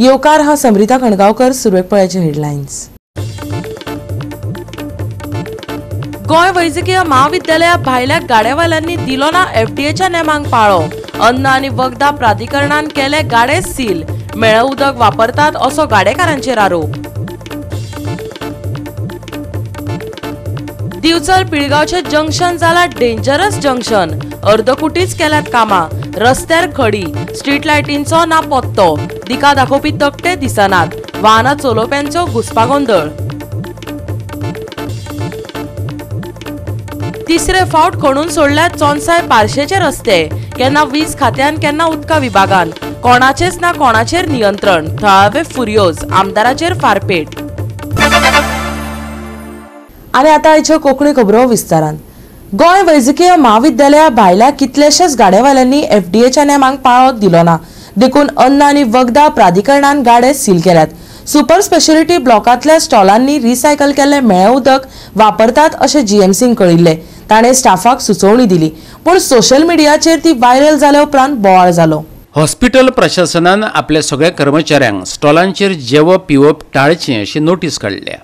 येवकार हा समृता कणगावकर. सुरवेक पळयाचे हेडलायन्स. गोंय वैजकीय महाविद्यालया भायल्या गाड्यावाल्यांनी दिलो ना एफडीएच्या नेमांक पाळो. अन्न आनी वखदां प्राधिकरणान केले गाडे सील. मेळ उदक वापरतात असो गाडेकारांचेर आरोप. दिवचल पिळगांवचे जंक्शन जाला डेंजरस जंक्शन. अर्दकुटीच केल्यात कामां. रस्त्यार खडी, स्ट्रीट लायटींचो ना पत्तो, दिका दाखोवपी तकटे दिसनात, वाहनां चलोवप्यांचो घुस्पागोंदळ. तिसरे फावट खणून सोडल्यात चोनसाय पार्शेचे रस्ते. केन्ना वीज खात्यान, केन्ना उदका विभागान. कोणाचेच ना कोणाचेर नियंत्रण. थळावे फुर्योज, आमदाराचेर फारपेट. आनी आतां आयच्यो कोंकणी खबरो विस्तारान. गोंय वैजकीय महाविद्यालया भायल्या कितल्याशाच गाडेवाल्यांनी एफडीएच्या नेमांक पाळो दिलो ना, देखून अन्न आनी वखदां प्राधिकरणान गाडे सील केल्यात. सुपर स्पेशालिटी ब्लॉकांतल्या स्टॉलांनी रिसायकल केल्ले मेळे उदक वापरतात अशें जीएमसीन कळिल्लें. ताणें स्टाफाक सुचोवणी दिली, पूण सोशल मिडियाचेर ती व्हायरल जाल्या उपरांत बोवाळ जालो. हॉस्पिटल प्रशासनान आपल्या सगळ्या कर्मचाऱ्यांक स्टॉलांचेर जेवप पिवप टाळचें अशी नोटीस काडल्या.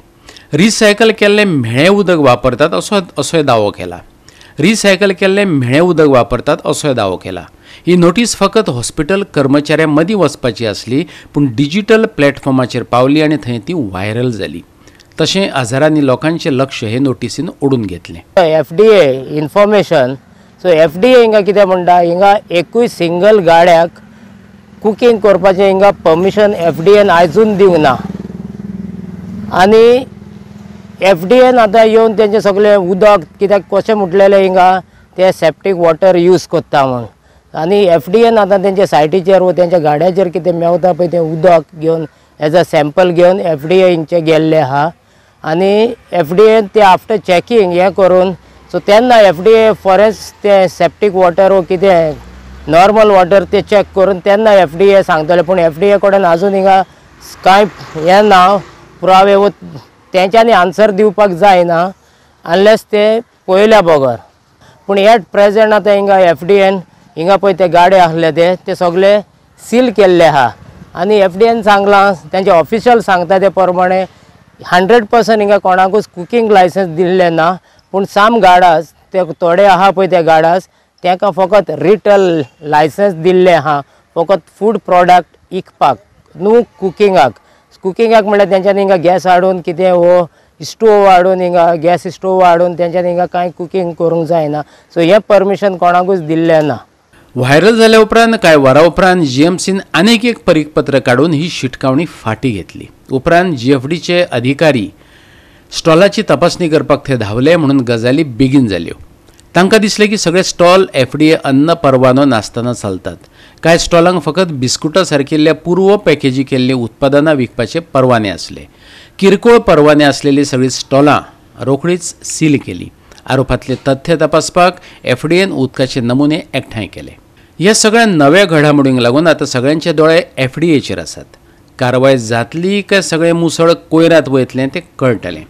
रिसायकल केल्लें म्हेळें उदक वापरतात असोय दावो केला. रिसायकल केल्लें म्हेळें उदक वापरतात असोय दावो केला. ही नोटीस फकत हॉस्पिटल कर्मचाऱ्यां मदीं वचपाची आसली, पूण डिजिटल प्लॅटफॉर्माचेर पावली आनी थंय ती व्हायरल जाली. तशें हजारांनी लोकांचें लक्ष हे नोटीसीन ओडून घेतलें. FDA information, so FDA हिंगा कितें म्हणटा, हिंगा एकूय सिंगल गाड्याक कुकींग करपाचें हिंगा परमिशन एफडीएन आयजून दिवंक ना. आनी एफडीएन आतां येवन तेंचें सगळें उदक कित्याक कशें म्हटलेलें हिंगा ते सेप्टीक वॉटर यूज करता म्हूण. आनी एफडीएन आतां तेंच्या सायटीचेर वो तेंच्या गाड्याचेर कितें मेवता पळय तें उदक घेवन एज अ सॅम्पल घेवन एफडीए हिंगचे गेल्ले आहा. आनी एफडीएन ते आफ्टर चॅकिंग हें करून सो तेन्ना एफडीए फॉरेस्ट ते सेप्टीक वॉटर वो कितें नॉर्मल वॉटर ते चॅक करून तेन्ना एफडीए सांगतले. पूण एफडीए कडेन आजून हिंगा कांय हें ना पुरावे वो तेंच्यांनी आन्सर दिवपाक जायना अनलेस ते पळयल्या बगर. पूण एट प्रेजेंट आतां हिंगा एफडीएन हिंगा पळय ते गाडे आसले ते सगळे सील केल्ले आहा. आनी एफडीएन सांगलां तेंचे ऑफिशियल सांगता ते प्रमाणे 100% हिंगा कोणाकूच कुकींग लायसन्स दिल्लें ना. पूण साम गार्डास ते थोडे आहा पळय ते गार्डास तांकां फकत रिटेल लायसन्स दिल्लें आहा, फकत फूड प्रोडक्ट विकपाक, न्हू कुकिंगाक. कुकिंगाक म्हणल्यार तेंच्यांनी हिंगा गॅस हाडून कितें हो स्टोव हाडून हिंगा गॅस स्टोव हाडून तेंच्यांनी हिंगा कांय कुकींग करूंक जायना. सो हें परमिशन कोणाकूच दिल्लें ना. व्हायरल जाल्या उपरांत कांय वरां उपरांत जीएमसीन आनीक एक परिपत्र काडून ही शिटकावणी फाटी घेतली. उपरांत जीएफडीचे अधिकारी स्टॉलाची तपासणी करपाक थंय धांवले म्हणून गजाली बेगीन जाल्यो. तांकां दिसलें की सगळे स्टॉल एफडीए अन्न परवानो नासतना चलतात. कांय स्टॉलांक फकत बिस्कुटां सारकिल्ल्या पूर्व पॅकेजी केल्लीं उत्पादनां विकपाचे परवाने आसले. किरकोळ परवाने आसलेली सगळीं स्टॉलां रोखडीच सील केली. आरोपांतले तथ्य तपासपाक एफडीएन उदकाचे नमुने एकठांय केले. ह्या सगळ्या नव्या घडामोडींक लागून आतां सगळ्यांचे दोळे एफडीएचेर आसात. कारवाय जातली काय सगळें मुसळ कोयरांत वयतलें तें कळटलें.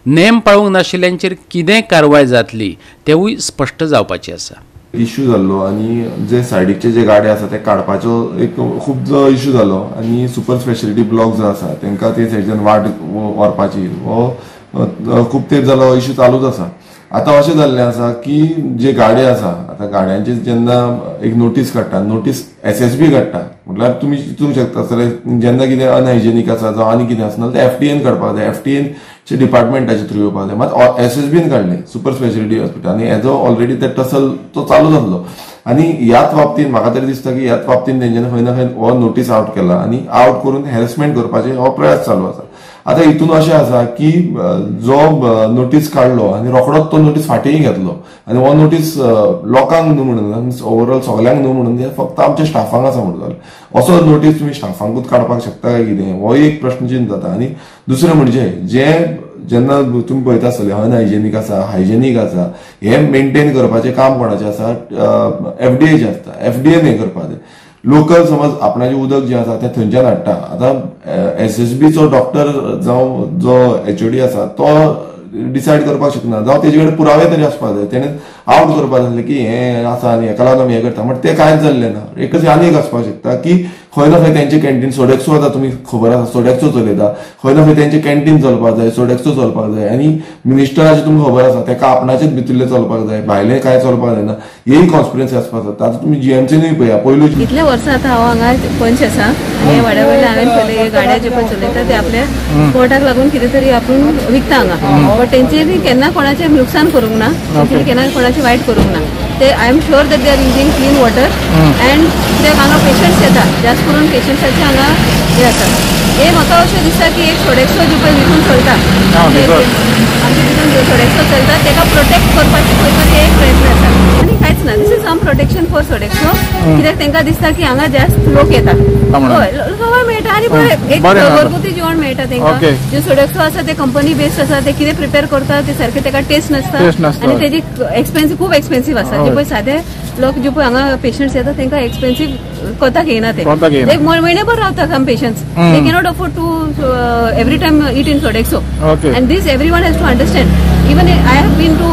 नेम पाळूंक नाशिल्ल्यांचेर कितें कारवाय जातली तेवूय स्पश्ट जावपाचें आसा. इश्यू जाल्लो आनी जे सायडीचे जे गाडे आसा ते काडपाचो एक खूब इश्यू जालो आनी सुपर स्पेशालिटी ब्लॉक जो आसा तांकां ते सायडीच्यान वाट व्हरपाची हो खूब तेंप जालो इश्यू चालूच आसा. आतां अशें जाल्लें आसा की जे गाडे आसा आतां गाड्यांचे जेन्ना एक नोटीस काडटा, नोटीस एसएसबी काडटा, म्हटल्यार तुमी चिंतूंक शकता जाल्यार जेन्ना कितें अनहायजेनीक आसा जावं आनी कितें आसना जाल्यार एफडीएन काडपाक जाय, एफडीएनचे डिपार्टमेंटाचे थ्रू येवपाक जाय. मात एसएसबीन काडलें सुपर स्पेशालिटी हॉस्पिटल आनी हेजो ऑलरेडी ते टसल तो चालूच आसलो. आनी ह्याच बाबतीन म्हाका तरी दिसता की ह्याच बाबतीन तेंच्यांनी खंय ना खंय हो नोटीस आवट केला आनी आवट करून हॅरेसमेंट करपाचे हो प्रयास चालू आसा. आतां हितून अशें आसा की जो नोटीस काडलो आनी रोखडोच तो नोटीस फाटींय घेतलो आनी हो नोटीस लोकांक न्हू म्हणून ओवरऑल सगल्यांक न्हू म्हणून फक्त आमच्या स्टाफांक आसा म्हणून जालें. असो नोटीस तुमी स्टाफांकूच काडपाक शकता काय कितें हो एक प्रश्नचिन्ह जाता. आनी दुसरें म्हणजे जे जेन्ना तुमी पळयता आसतले अनहायजेनीक आसा, हायजेनीक आसा, हें मेंटेन करपाचें काम कोणाचें आसा, एफडीएचें आसता. एफडीएन हें करपाचें. लोकल समज आपणाचें उदक जें आसा तें थंयच्यान हाडटा. आतां एसएसबीचो डॉक्टर जावं जो एचओडी आसा तो डिसायड करपाक शकना, जावं तेजे कडेन पुरावे तरी आसपाक जाय. तेणें आवट करपाक जाल्लें की हें आसा आनी हेका लागून आमी हें करता, बट तें कांयच जाल्लें ना. एकच आनी एक आसपाक शकता की खंय ना खंय तेंचे कॅन्टीन सोडेक्सो आतां तुमी खबर आसा सोडेक्सो चलयता, खंय ना खंय तेंचे कॅन्टीन चलपाक जाय, सोडेक्सो चलपाक जाय आनी मिनिस्टराचें तुमकां खबर आसा तेका आपणाचेच भितरलें चलपाक जाय, भायलें कांय चलपाक जायना. ही कॉन्स्पिरन्सी आसपाक जाता. आतां तुमी जीएमसीनूय पळया पयलू इतले वर्सां आतां हांव हांगा पंच आसा हे वाड्या वयल्या हांवें पळयलें गाड्या जे पळय चलयता ते आपल्या पोटाक लागून कितें तरी आपूण विकता हांगा, बट तेंच्यांनी केन्ना कोणाचें लुकसाण करूंक ना, तेंच्यांनी केन्ना कोणाचें वायट करूंक ना. ते I am sure that they are using clean water and ते हांगा पेशंट्स येता, जास्त करून पेशंट्साचे हांगा हे आसा. हे म्हाका अशें दिसता की एक सोडेक्सो जे पळय विकून चलता आमचे भितून सोडेक्सो चलता तेका प्रोटेक्ट करपाचे खंय तरी एक प्रयत्न आसा आनी कांयच ना. This is some protection for Sodexo, कित्याक तांकां दिसता की हांगा जास्त लोक येता, हय सवाय मेळटा आनी बरें एक घरगुती जेवण मेळटा तांकां. जे सोडेक्सो आसा ते कंपनी बेस्ड आसा, ते कितें प्रिपेर करता ते सारकें तेका टेस्ट नासता आनी तेजी एक्सपेन्सिव खूब एक्सपेन्सिव आसा. जे पळय सादे लोक जे पळय हांगा पेशंट्स येता तांकां एक्सपेन्सिव कोताक येना, ते एक म्हयनेभर रावता some patients, they cannot afford to every time eat in Sodexo. And this everyone has to understand. Even I have been to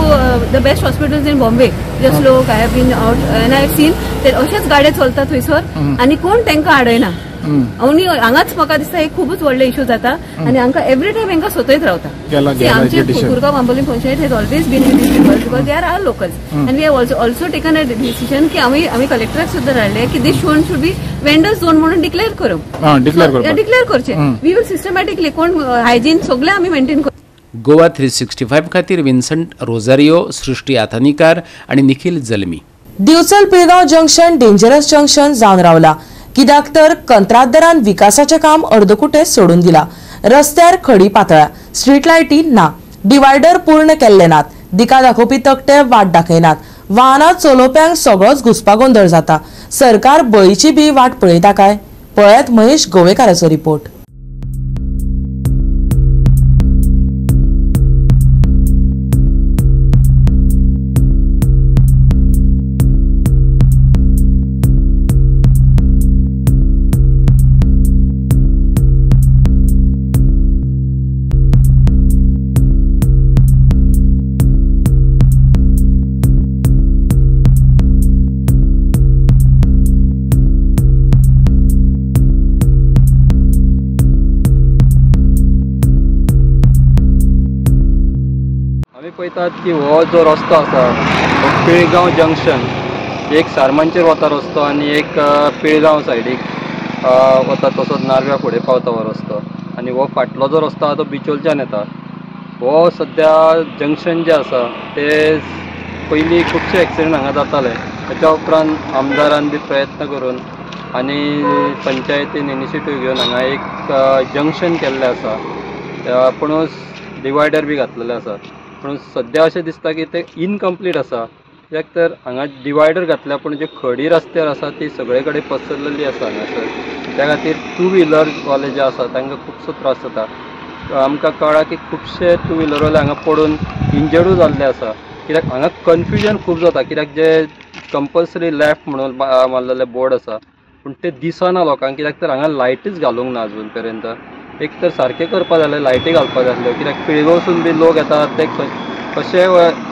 the best hospitals in Bombay, just लोक I have been out and I have seen that अशेच गाडे चलता थंयसर आनी कोण तांकां आडयना. आनी हांगाच म्हाका दिसता एक खूबच व्हडले इशू जाता आनी हांकां एवरी टायम हांकां सतयत रावता. आमचे Curgaon Bambolim panchayat has always been with these people because they are our locals and we have also taken a decision की आमी आमी कलेक्टराक सुद्दां धाडले की this zone should be vendors zone म्हणून डिक्लेअर करूं, डिक्लेअर करचें. We will systematically कोण हायजीन सगळें आमी मेंटेन करूं. गोवा 365 खातीर विन्संट रोजारियो, सृष्टी आथानीकार आनी Nikhil Jalmi. Divchal Pilgaon junction dangerous junction जावन रावला, कित्याक तर कंत्राटदारान विकासाचें काम अर्दकुटें सोडून दिला. रस्त्यार खडी पातळ्या, स्ट्रीट लायटी ना, डिवायडर पूर्ण केल्ले नात, दिका दाखोवपी तकटे वाट दाखयनात, वाहनां चलोवप्यांक सगळोच घुस्पागोंदळ जाता. सरकार बळीची बी वाट पळयता काय? पळयात महेश गोवेकाराचो रिपोर्ट. पळयतात की हो जो रस्तो आसा हो पिळगांव जंक्शन, एक सारमांचेर वता रस्तो आनी एक पिळगांव सायडीक वता, तसोच नार्व्या फुडें पावता हो रस्तो. आनी हो फाटलो जो रस्तो आसा तो बिचोलच्यान येता. हो सद्या जंक्शन जें आसा ते पयलीं खुबशे एक्सिडंट हांगा जाताले, ताच्या उपरांत आमदारान बी प्रयत्न करून आनी पंचायतीन इनिशिएटीव घेवन हांगा एक जंक्शन केल्लें आसा, पूण डिवायडर बी घातलेलें आसा. पूण सद्या अशें दिसता की ते इनकम्प्लीट आसा, कित्याक तर हांगा डिवायडर घातल्या पूण जे खडी रस्त्यार आसा ती सगळे कडेन पसरलेली आसा हांगासर. त्या खातीर टू व्हिलरवाले जे आसा तांकां खुबसो त्रास जाता. आमकां कळ्ळां की खुबशे टू व्हिलरवाले हांगा पडून इंजर्डूय जाल्ले आसा, कित्याक हांगा कन्फ्युजन खूब जाता, कित्याक जे कंपल्सरी लेफ्ट म्हणून मारलेले बोर्ड आसा पूण ते दिसना लोकांक, कित्याक तर हांगा लायटीच घालूंक ना अजून पर्यंत. एक तर सारकें करपा जालें, लायटी घालपा जाय आसल्यो, कित्याक पिळगांवसून बी लोक येतात ते कशे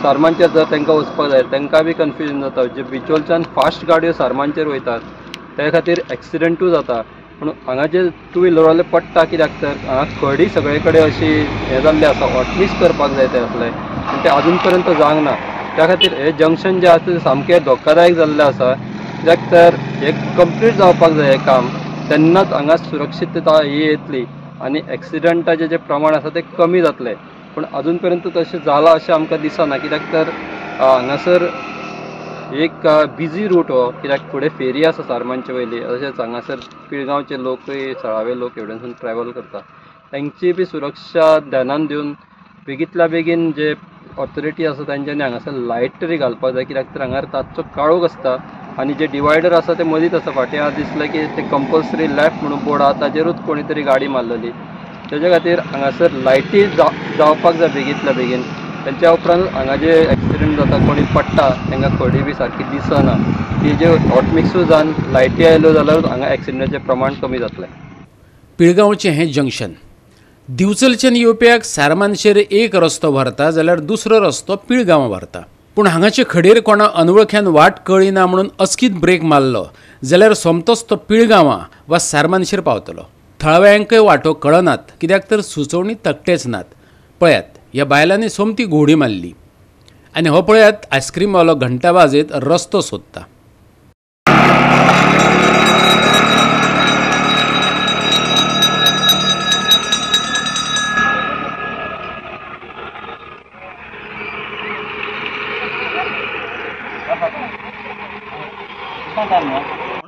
सारमांचेर जर तांकां वचपाक जाय तांकां बी कन्फ्युजन जाता. जे बिचोलच्यान फास्ट गाडयो सारमांचेर वयतात त्या खातीर एक्सिडंटूय जाता. पूण हांगा जे टू व्हिलरवाले पडटा, कित्याक तर हांगा खडी सगळे कडेन अशी हें जाल्ली आसा, हॉटमिक्स करपाक जाय ते आसलें पूण तें आजून पर्यंत जावंक ना. त्या खातीर हें जंक्शन जें आसा तें सामकें धोकादायक जाल्लें आसा, कित्याक तर हें कंप्लीट जावपाक जाय हें काम, तेन्नाच हांगा सुरक्षितता ही येतली आनी एक्सिडंटाचें जें प्रमाण आसा तें कमी जातलें. पूण अजून पर्यंत तशें जालां अशें आमकां दिसना, कित्याक तर हांगासर एक बिजी रूट हो, कित्याक फुडें फेरी आसा सारमांचे वयली, तशेंच हांगासर पिळगांवचे लोकूय थळावे लोक हेवटेनसून ट्रॅवल करता, तांची बी सुरक्षा ध्यानान दिवन बेगींतल्या बेगीन जे ऑथॉरिटी आसा तांच्यांनी हांगासर लायट तरी घालपाक जाय, कित्याक तर हांगा रातचो काळोख आसता आनी जे डिवायडर आसा ते मदींच आसा. फाटीं हांगा दिसलें की ते कंपल्सरी लेफ्ट म्हणून बोर्ड आसा ताजेरूच कोणी तरी गाडी मारलेली, तेज्या खातीर हांगासर लायटी जावपाक जाय बेगींतल्या बेगीन. तेच्या उपरांत हांगा जे एक्सिडंट जाता, कोणी पडटा तांकां खडी बी सारकी दिसना, ती जे हॉटमिक्सूय जावन लायटी आयल्यो जाल्यार हांगा एक्सिडंटाचें प्रमाण कमी जातलें. पिळगांवचें हें जंक्शन दिवचलच्यान येवप्याक सारमानशेर एक रस्तो व्हरता जाल्यार दुसरो रस्तो पिळगांवां व्हरता. पूण हांगाचे खडीर कोणा अनवळख्यान वाट कळ्ळी ना म्हणून अचकीत ब्रेक मारलो जाल्यार सोमतोच तो पिळगांवां वा सारमानशेर पावतलो. थळाव्यांकय वाटो कळनात, कित्याक तर सुचोवणी तकटेच नात. पळयात, ह्या बायलांनी सोमती घोडी मारली आनी हो पळयात आयस्क्रीमवालो घंटा वाजयत रस्तो सोदता.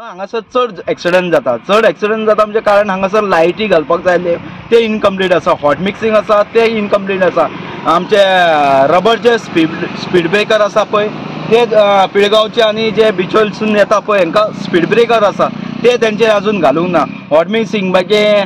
हांगासर चड एक्सिडंट जाता, चड एक्सिडंट जाता म्हणजे कारण हांगासर लायटी घालपाक जाय ते इनकम्प्लीट आसा, हॉट मिक्सिंग आसा ते इनकम्प्लीट आसा, आमचे रबरचे स्पीड ब्रेकर आसा पळय ते पिळगांवचे आनी जे बिचोलसून येता पळय हांकां स्पीड ब्रेकर आसा ते तेंचे अजून घालूंक ना. हॉट मिक्सिंग मागीर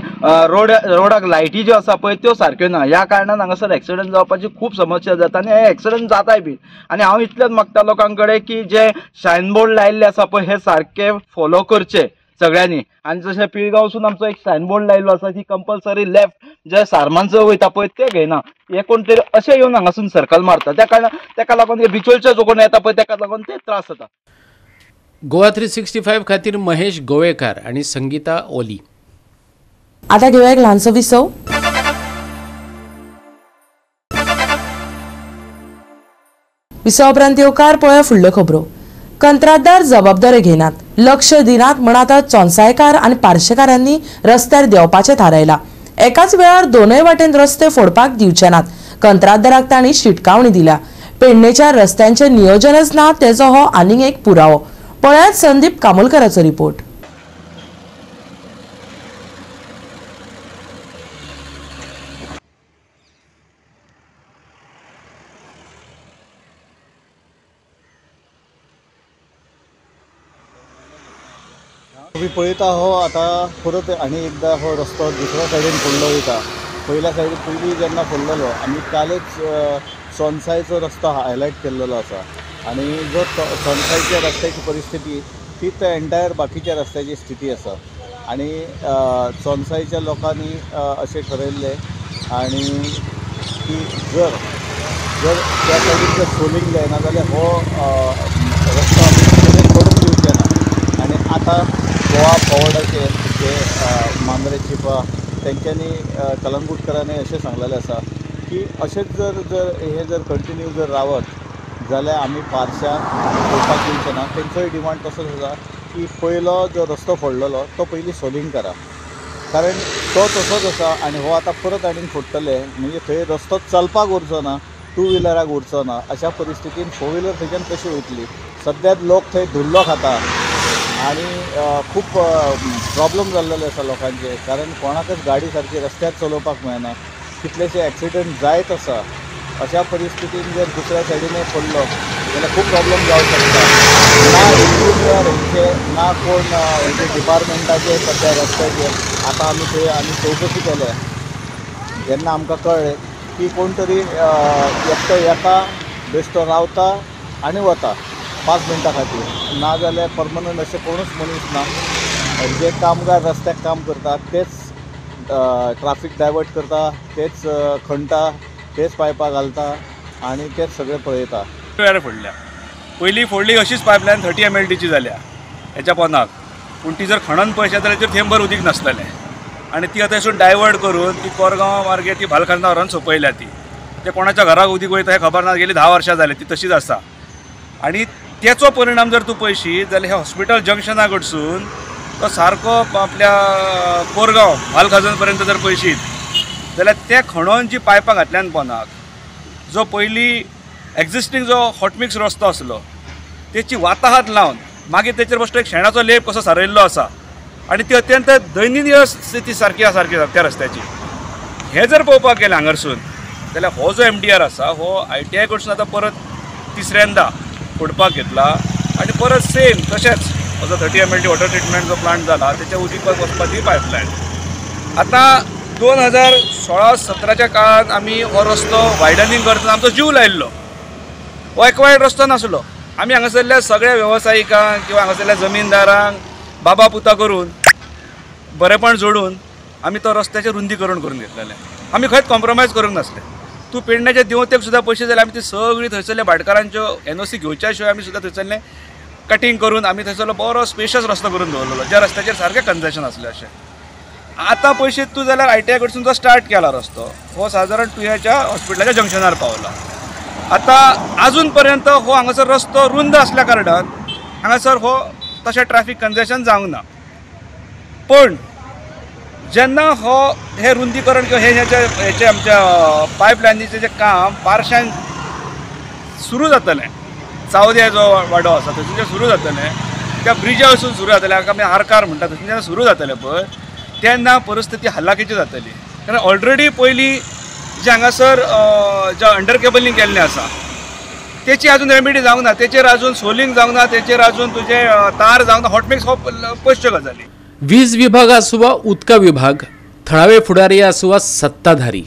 रोडाक लायटी ज्यो आसा पळय त्यो सारक्यो ना. ह्या कारणान हांगासर एक्सिडंट जावपाची खूब समस्या जाता आनी हे एक्सिडंट जाताय बी. आनी हांव इतलेंच मागता लोकां कडेन की जे सायन बोर्ड लायिल्ले आसा पळय हे सारके फॉलो करचे सगळ्यांनी. आनी जशें पिळगांवसून आमचो एक सायन बोर्ड लायिल्लो आसा की कंपल्सरी लेफ्ट जे सारमानचो वयता पळय ते घेयना, हे कोण तरी अशें येवन हांगासून सर्कल मारता, त्या कारणान तेका लागून बिचोलचे जो कोण येता पळय तेका लागून ते त्रास जाता. गोवा 365 खातीर महेश गोवेकार आनी संगीता ओली. आता घेऊया एक ल्हानसो विसव. विसवा उपरांत येवकार पळोवया फुडल्यो खबरो. कंत्राटदार जबाबदारी घेनात, लक्ष दिनात म्हण आतां चोंसायकार आनी पार्शेकारांनी रस्त्यार देंवपाचें थारायलां. एकाच वेळार दोनय वाटेन रस्ते फोडपाक दिवचे नात. कंत्राटदाराक तांणी शिटकावणी दिल्या. पेडणेच्या रस्त्यांचें नियोजनच ना तेजो हो आनीक एक पुरावो. पळयात संदीप कामोलकराचो रिपोर्ट. तुम्ही पळयता हो आतां परत आनी एकदां हो रस्तो दुसऱ्या सायडीन फोडलो वयता. पयल्या सायडीन पयलीं जेन्ना फोडलेलो आमी कालच सोनसायचो रस्तो हायलायट केल्लो आसा आनी जो सोनसायच्या रस्त्याची परिस्थिती तीच एंटायर बाकीच्या रस्त्याची स्थिती आसा. आनी सोनसायच्या लोकांनी अशें ठरयल्लें आनी की जर जर त्या सायडीन जर सोलिंग जायना जाल्यार हो रस्तो आमी करून दिवचे ना. आनी आतां गोवा फॉवर्डाचे जे मांद्रे चिपा तेंच्यांनी कलंगूटकरांनी अशें सांगलेलें आसा की अशेंच जर जर हे जर कंटिन्यू जर रावत जाल्यार आमी पारशा फोडपाक दिवचे ना. तेंचोय डिमांड तसोच आसा की पयलो जो रस्तो फोडलेलो तो पयलीं सोलिंग करा, कारण तो तसोच आसा आनी हो आतां परत आनीक फोडटले म्हणजे थंय रस्तो चलपाक उरचो ना, टू व्हिलराक उरचो ना. अशा परिस्थितीन फोर व्हिलर थंयच्यान कशी वयतली? सद्याक लोक थंय धुल्लो खाता आनी खूब प्रॉब्लम जाल्लेले आसा लोकांचे, कारण कोणाकच गाडी सारकी रस्त्यार चलोवपाक मेळना, कितलेशे एक्सिडंट जायत आसा. अशा परिस्थितीन जर दुसऱ्या सायडीनूय पडलो जाल्यार खूब प्रॉब्लम जावंक शकता. ना इंजिनियर हेंचे ना कोण हेंचे डिपार्टमेंटाचे सद्या रस्त्याचे. आतां आमी थंय आमी चवकशी केल्या जेन्ना आमकां कळ्ळें की कोण तरी एकटो येता, बेश्टो रावता आनी वता 5 मिनटां खातीर, ना जाल्यार परमनंट अशें कोणूच मनीस ना. जे कामगार रस्त्याक काम करता तेच ट्राफीक डायवर्ट करता, तेच खणटा, तेच पायपां घालता आनी तेच सगळें पळयता. वेळार फोडल्या, पयलीं फोडली अशीच पायपलायन 30 MLDची जाल्या हेच्या पोंदाक, पूण ती जर खणन पळयशात जाल्यार तेजेर थेंबर उदीक नासतलें आनी ती आतां अशें डायवर्ट करून ती कोरगांव मार्गे ती भालखाजना व्हरोन सोंपयल्या. ती ते कोणाच्या घराक उदीक वयता हें खबर ना, गेली 10 वर्सां जाली ती तशीच आसा. आनी तेचो परिणाम जर तूं पळयशी जाल्यार हे हॉस्पिटल जंक्शना कडसून तो सारको आपल्या कोरगांव भालखाजन पर्यंत जर पळयशीत जाल्यार ते खणोन जी पायपां घातल्यान पोंदाक जो पयलीं एक्झिस्टींग जो हॉटमिक्स रस्तो आसलो तेची वाताहात लावन मागीर तेचेर बश्टो एक शेणाचो लेप कसो सारयल्लो आसा आनी ती अत्यंत दयनीय स्थिती सारकी सारकी त्या रस्त्याची. हें जर पळोवपाक गेलें हांगारसून जाल्यार हो जो MDR आसा हो ITI कडसून आतां परत तिसऱ्यांदा फोडपाक घेतला आनी परत सेम तशेंच हो जो 30 MLD water treatment जो प्लांट जाला तेच्या उदीक वचपाची पायपलायन. आतां 2016-17च्या काळांत आमी हो रस्तो वायडनींग करतना आमचो जीव लायिल्लो, हो एक्वायर्ड रस्तो नासलो. आमी हांगासरल्या सगळ्या वेवसायिकांक किंवा हांगासरल्या जमीनदारांक बाबा पुता करून बरेपण जोडून आमी तो रस्त्याचें रुंदीकरण करून घेतलेलें. आमी खंयच कॉम्प्रोमायज करूंक नासले. तूं पेडण्याच्या देंवतेक सुद्दां पयशे जाल्यार आमी ती सगळी थंयसरल्या भाटकारांच्यो एनओसी घेवच्या शिवाय आमी सुद्दां थंयसरलें कटींग करून आमी थंयसरलो बरो स्पेशियस रस्तो करून दवरलेलो, ज्या रस्त्याचेर सारकें कन्जेशन आसलें अशें. आतां पयशे तूं जाल्यार आयटीआय कडसून जो स्टार्ट केला रस्तो हो सादारण तुयेच्या हॉस्पिटलाच्या जंक्शनार पावला. आतां आजून पर्यंत हो हांगासर रस्तो रुंद आसल्या कारणान हांगासर हो तशें ट्रॅफिक कंजेशन जावंक ना. पण जेन्ना हो हें रुंदीकरण किंवा हे हेचे आमच्या पायपलायनीचें जें काम पारशान सुरू जातलें, चावद्या जो वाडो आसा थंयसून जें सुरू जातलें, त्या ब्रिजा वयसून सुरू जातलें, हाका आमी आरकार म्हणटा, थंयसून जेन्ना सुरू जातलें पळय तेन्ना परिस्थिती हल्लाकीची जातली. कारण ऑलरेडी पयलीं जें हांगासर जें अंडर केबलिंग केल्लें आसा तेची अजून रेमेडी जावंक ना, तेचेर अजून सोलिंग जावंक ना, तेचेर अजून तुजें तार जावंक ना, हॉटमिक्स हो पयसच्यो गजाली. वीज विभाग आसूं वा उदका विभाग, थळावे फुडारी आसूं वा सत्ताधारी,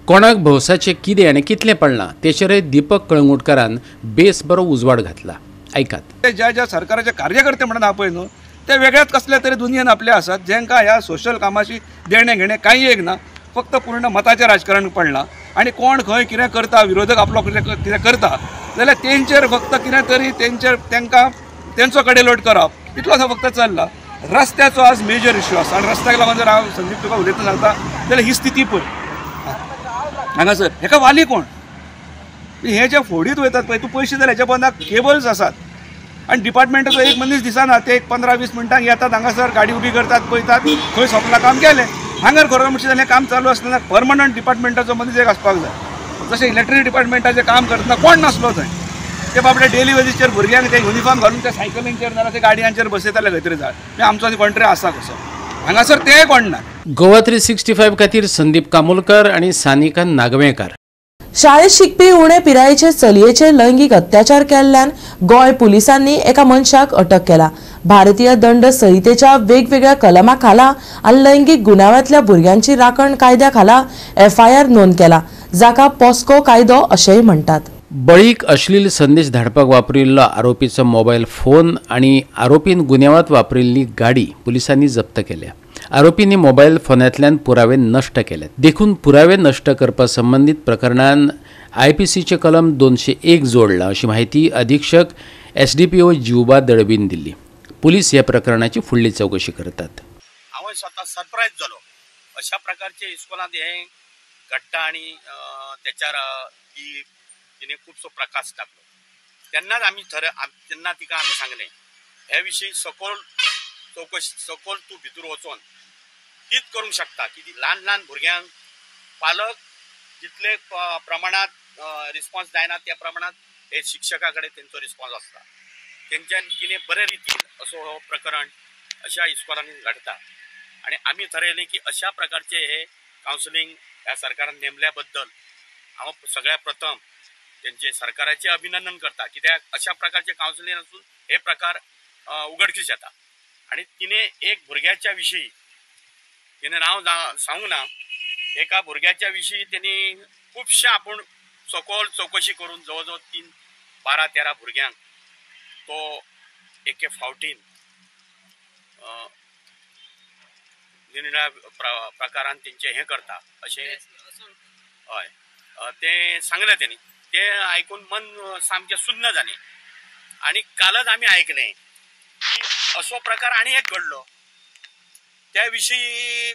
कोणाक भौसाचें कितें आनी कितलें पडलां तेचेरय दीपक कळंगुटकारान बेस बरो उजवाड घातला. आयकात. ज्या ज्या सरकाराचे कार्यकर्ते म्हणून आपय न्हू ते वेगळ्याच कसल्या तरी दुनियेन आपले आसात, जेंकां ह्या सोशल कामाशी देणें घेणें कांय एक ना, फक्त पूर्ण मताचें राजकारण पडलां आनी कोण खंय कितें करता, विरोधक आपलो कितें करता जाल्यार तेंचेर फक्त कितें तरी तेंचेर तांकां तेंचो कडेलोट करप इतलोसो फक्त चल्ला. रस्त्याचो आज मेजर इश्यू आसा आनी रस्त्याक लागून जर हांव संदीप तुका उलयतना सांगता जाल्यार ही स्थिती पळय हांगासर हेका वाली कोण, हे जे फोडीत वयतात पळय तूं पयशे जाल्यार हेच्या पोंदा केबल्स आसात आनी डिपार्टमेंटाचो एक मनीस दिसना, ते एक 15-20 मिनटांक येतात हांगासर गाडी उबी करतात, पळयतात खंय सोंपलां काम गेलें. हांगार खरो म्हणचे जाल्यार काम चालू आसतना परमनंट डिपार्टमेंटाचो मनीस एक आसपाक जाय. जशें इलेक्ट्रिसिटी डिपार्टमेंटाचें काम करतना कोण नासलो थंय, ते बाबडे डेली वेजीसचेर भुरग्यांक ते युनिफॉर्म घालून त्या सायकलींचेर नाल्यार ते गाडयांचेर बसयताले खंय तरी जाय. आमचो कंट्री आसा कसो हांगासर तेय कोण ना. गोवा 365 खातीर संदीप कामुलकर आनी सानिका नागवेंकार. शाळेत शिकपी उणे पिरायेचे चलयेचे लैंगिक अत्याचार केल्ल्यान गोंय पुलिसांनी एका मनशाक अटक केला. भारतीय दंड संहितेच्या वेगवेगळ्या कलमा खाला आनी लैंगिक गुन्यांवांतल्या भुरग्यांची राखण कायद्या खाला एफआयआर नोंद केला, जाका पॉस्को कायदो अशेंय म्हणटात. बळीक अश्लील संदेश धाडपाक वापरिल्लो आरोपीचो मोबायल फोन आनी आरोपीन गुन्यांवांत वापरिल्ली गाडी पुलिसांनी जप्त केल्या. आरोपींनी मोबायल फोनांतल्यान पुरावे नश्ट केले, देखून पुरावे नश्ट करपा संबंदीत प्रकरणान आयपीसीचे कलम 201 जोडला अशी माहिती अधीक्षक एसडीपीओ जिवबा दळबीन दिली. पुलीस ह्या प्रकरणाची फुडली चौकशी करतात. हांव स्वता सरप्रायज जालो अशा प्रकारचे इस्कॉलांत हें घडटा आनी तेच्यार ती तिणें खुबसो प्रकाश टाकलो. तेन्नाच आमी तेन्ना तिका आमी सांगलें हे विशीं सखोल चवकशी, सखोल तूं भितर वचोन तीच करूंक शकता की ल्हान ल्हान भुरग्यांक पालक जितले प्रमाणांत रिस्पॉन्स जायना त्या प्रमाणांत हे शिक्षका कडेन तेंचो रिस्पॉन्स आसता. तेंच्यान तिणें बरे रितीन असो हो प्रकरण अशा इस्कॉलांनी घडटा आनी आमी थरयलें की अशा प्रकारचे हे कावन्सिलींग ह्या सरकारान नेमल्या बद्दल हांव सगळ्या प्रथम तेंचे सरकाराचें अभिनंदन करता, कित्याक अशा प्रकारचे कावन्सिलींग आसून हे प्रकार उघडकीस येता. आनी तिणें एक भुरग्याच्या विशीं तिणें नांव सांगूंक ना, एका भुरग्याच्या विशीं तेणी खुबशे आपूण सखोल चवकशी करून जवळ जवळ 12-13 भुरग्यांक तो एके फावटीन निरनिळ्या प्रकारान तेंचें हें करता अशें हय तें सांगलें तेणी. तें आयकून मन सामकें सुन्न जालें आनी कालच आमी आयकलें की असो प्रकार आनी एक घडलो. त्या विशीं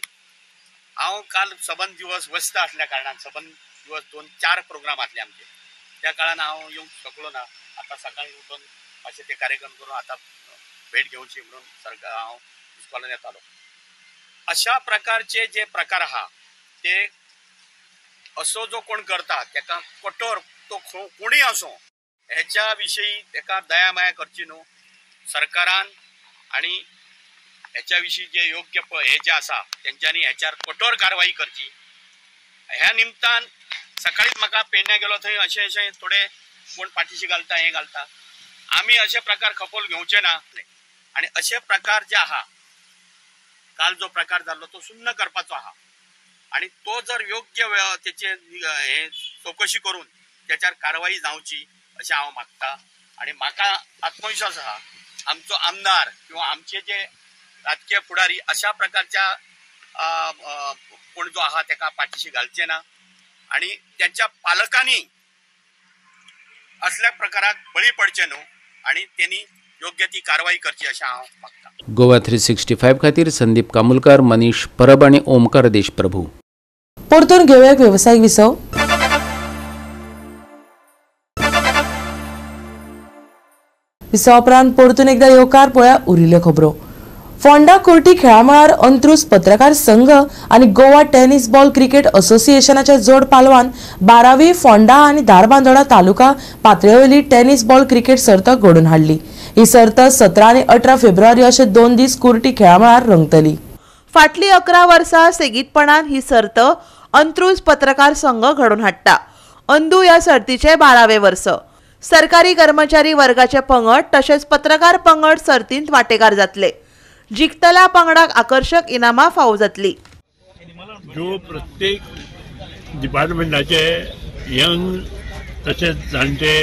हांव काल सबंद दिवस व्यस्त आसल्या कारणान, सबंद दिवस 2-4 प्रोग्राम आसले आमचे, त्या काळान हांव येवंक शकलो ना. आतां सकाळीं उठून मातशें ते कार्यक्रम करून आतां भेट घेवची म्हणून सरकार हांव इस्कॉलान येतालो. अशा प्रकारचे जे प्रकार आहा ते असो जो कोण करता तेका कठोर, तो कोणूय आसूं हेच्या विशीं तेका दया माया करची न्हू सरकारान, आनी हेच्या विशीं जे योग्य हे जे आसा तेंच्यांनी हेच्यार कठोर कारवाई करची. ह्या निमतान सकाळीच म्हाका पेडण्या गेलो थंय अशें अशें थोडे कोण पाठीशी घालता हें घालता, आमी अशे प्रकार खपोल घेवचे ना आनी अशे प्रकार जे आहा काल जो प्रकार जाल्लो तो सुन्न करपाचो आहा आनी तो जर योग्य तेचे हे चवकशी करून तेच्यार कारवाई जावची अशें हांव मागता. आनी म्हाका आत्मविश्वास आहा आमचो आमदार किंवा आमचे जे राजकीय फुडारी अशा प्रकारच्या कोण जो आहा तेका पाठीशी घालचे ना आनी त्यांच्या पालकांनी असल्या प्रकाराक बळी पडचें न्हू आनी त्यांनी योग्य ती कारवाई करची अशें हांव मागता. गोवा 365 खातीर संदीप कामुलकर, मनीष परब आनी ओमकार देशप्रभू. परतून घेवया एक वेवसायीक विसव. विसवा उपरांत परतून एकदा येवकार पळया उरिल्ल्यो खबरो. फोंडा कुर्टी खेळामळार अंत्रुज पत्रकार संघ आनी गोवा टेनिस बॉल क्रिकेट असोसिएशनाच्या जोड पालवान 12वी फोंडा आनी धारबांदोडा तालुका पातळेवयली टेनिस बॉल क्रिकेट सर्त घडोवन हाडली. ही सर्त 17 आनी 18 फेब्रुवारी अशे 2 दीस कुर्टी खेळामळार रंगतली. फाटली 11 वर्सां सेगीतपणान ही सर्त अंत्रुज पत्रकार संघ घडोवन हाडटा. अंदू ह्या सर्तीचे 12वें वर्स. सरकारी कर्मचारी वर्गाचे पंगड तशेंच पत्रकार पंगड सर्तींत वांटेकार जातले. जिखतल्या पंगडाक आकर्शक इनामां फावो जातली. जो प्रत्येक डिपार्टमेंटाचे यंग तशेंच जाणटे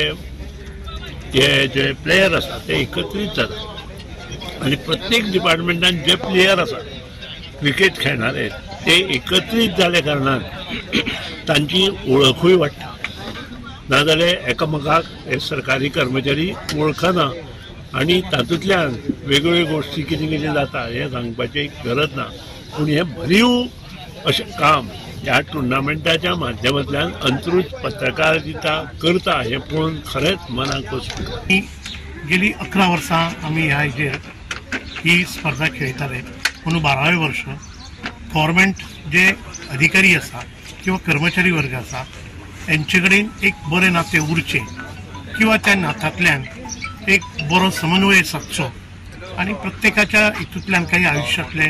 हे जे प्लेयर आसा ते एकत्रीत जातात आनी प्रत्येक डिपार्टमेंटान जे प्लेयर आसा क्रिकेट खेळणारे ते एकत्रीत जाल्या कारणान तांची वळखूय वाडटा. नाजाल्यार एकामेकाक हे सरकारी कर्मचारी वळखना आनी तातूंतल्यान वेगवेगळ्यो गोश्टी कितें कितें जाता हें सांगपाची गरज ना. पूण हें भरीव अशें काम ह्या टुर्नामेंटाच्या माध्यमांतल्यान अंत्रुज पत्रकारिता करता हें पळोवन खरेंच मनाक खोस. गेली 11 वर्सां आमी ह्या हेजेर ही स्पर्धा खेळयताले. म्हणून 12वें वर्ष गव्हर्मेंट जे अधिकारी आसा किंवा कर्मचारी वर्ग आसा हेंचे कडेन एक बरें नातें उरचें किंवा त्या नात्यांतल्यान एक बरो समन्वय सादचो आनी प्रत्येकाच्या हितूंतल्यान काही आयुष्यांतले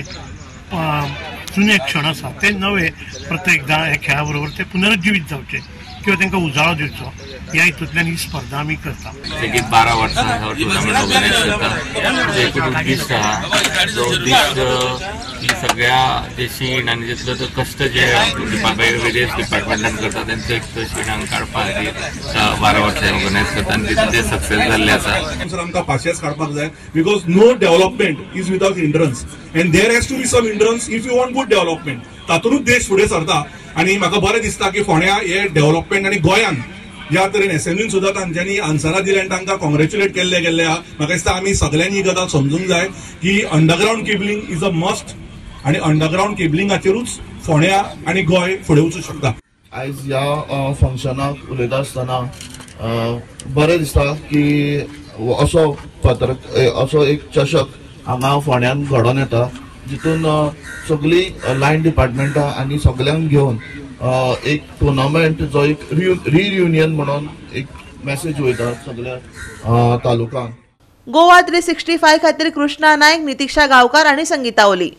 जुने क्षण आसा ते नवे प्रत्येकदां ह्या खेळा बरोबर ते पुनरुज्जीवीत जावचे किंवा तांकां उजाळो दिवचो ह्या हितूंतल्यान ही स्पर्धा आमी करता. सेगीत 12 वर्सां हो टुर्नामेंट ऑर्गनायज करता. एकूच उद्दिश्ट आहा, जो उद्दिश्ट की सगळ्या जे शीण आनी जितलो तो कश्ट जे वेरियस डिपार्टमेंटान करता तेंचो एक तो शीण हांगा काडपा खातीर 12 वर्सां ऑर्गनायज करता आनी तितून ते सक्सेस जाल्ले आसा. आमकां पासियेंस काडपाक जाय because no development is without hindrance and there has to be some hindrance if you want good development. तातूंतच देश फुडें सरता आनी म्हाका बरें दिसता की फोंड्या हे डेव्हलपमेंट आनी गोंयान ज्या तरेन एसएमयून सुद्दां तांच्यांनी आन्सरां दिली आनी तांकां कॉंग्रेच्युलेट केल्ले गेल्ले आहा. म्हाका दिसता आमी सगळ्यांनी ही गजाल समजूंक जाय की underground cabling is a must आनी अंडरग्रावंड केबलिंगाचेरूच फोंड्या आनी गोंय फुडें वचूंक शकता. आयज ह्या फंक्शनाक उलयता आसतना बरें दिसता की असो पत्रक असो एक चषक हांगा फोंड्यान घडोवन येता जितून सगळी लायन डिपार्टमेंटां आनी सगळ्यांक घेवन एक टुर्नामेंट जो एक रियुनियन म्हणून एक मेसेज वयता सगळ्या तालुकांत. गोवा 365 खातीर कृष्णा नायक, नितिक्षा गांवकार आनी संगीता ओली.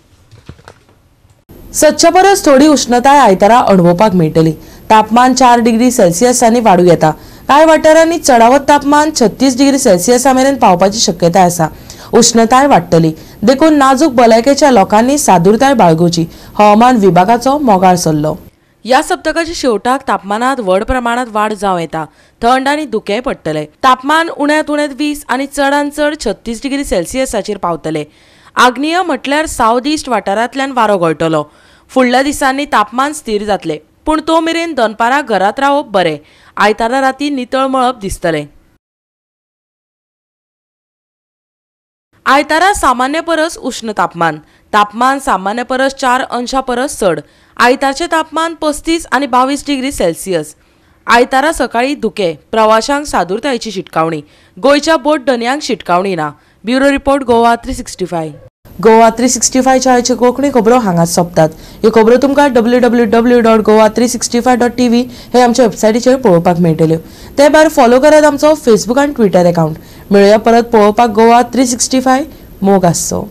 सदच्या परस थोडी उष्णताय आयतारा अणभवपाक मेळटली. तापमान 4 डिग्री सेल्सियसांनी वाडूं येता. कांय वाठारांनी चडावत तापमान 36 डिग्री सेल्सियसा मेरेन पावपाची शक्यताय आसा. उष्णताय वाडटली देखून नाजूक भलायकेच्या लोकांनी सादूरताय बाळगुची, हवामान विभागाचो मोगाळ सल्लो. ह्या सप्तकाच्या शेवटाक तापमानात व्हड प्रमाणात वाड जावं येता. थंड आनी धुकेंय पडटले. तापमान उण्यांत उणें 20 आनी चडान चड 36 डिग्री सेल्सियसाचेर पावतले. आग्नेय म्हटल्यार सावथ ईस्ट वाठारांतल्यान वारो गळटलो. फुडल्या दिसांनी तापमान स्थिर जातले, पूण तो मेरेन दनपारां घरांत रावप बरें. आयतारा राती नितळ मळब दिसतलें. आयतारा सामान्य परस उष्ण तापमान, तापमान सामान्य परस 4 अंशां परस चड. आयतारचें तापमान 35 आनी 22 डिग्री सेल्सियस. आयतारा सकाळी धुकें, प्रवाशांक सादूरतायेची शिटकावणी. गोंयच्या बोट धनयांक शिटकावणी ना. Bureau report, Goa 365. Goa 365च्या आयच्यो कोंकणी खबरो हांगाच सोंपतात. ह्यो खबरो तुमकां www.goa365.tv हे आमच्या वेबसायटीचेर पळोवपाक मेळटल्यो. ते भायर फॉलो करात आमचो फेसबूक आनी ट्विटर अकावंट. मेळुया परत पळोवपाक गोवा 365. मोग आसचो.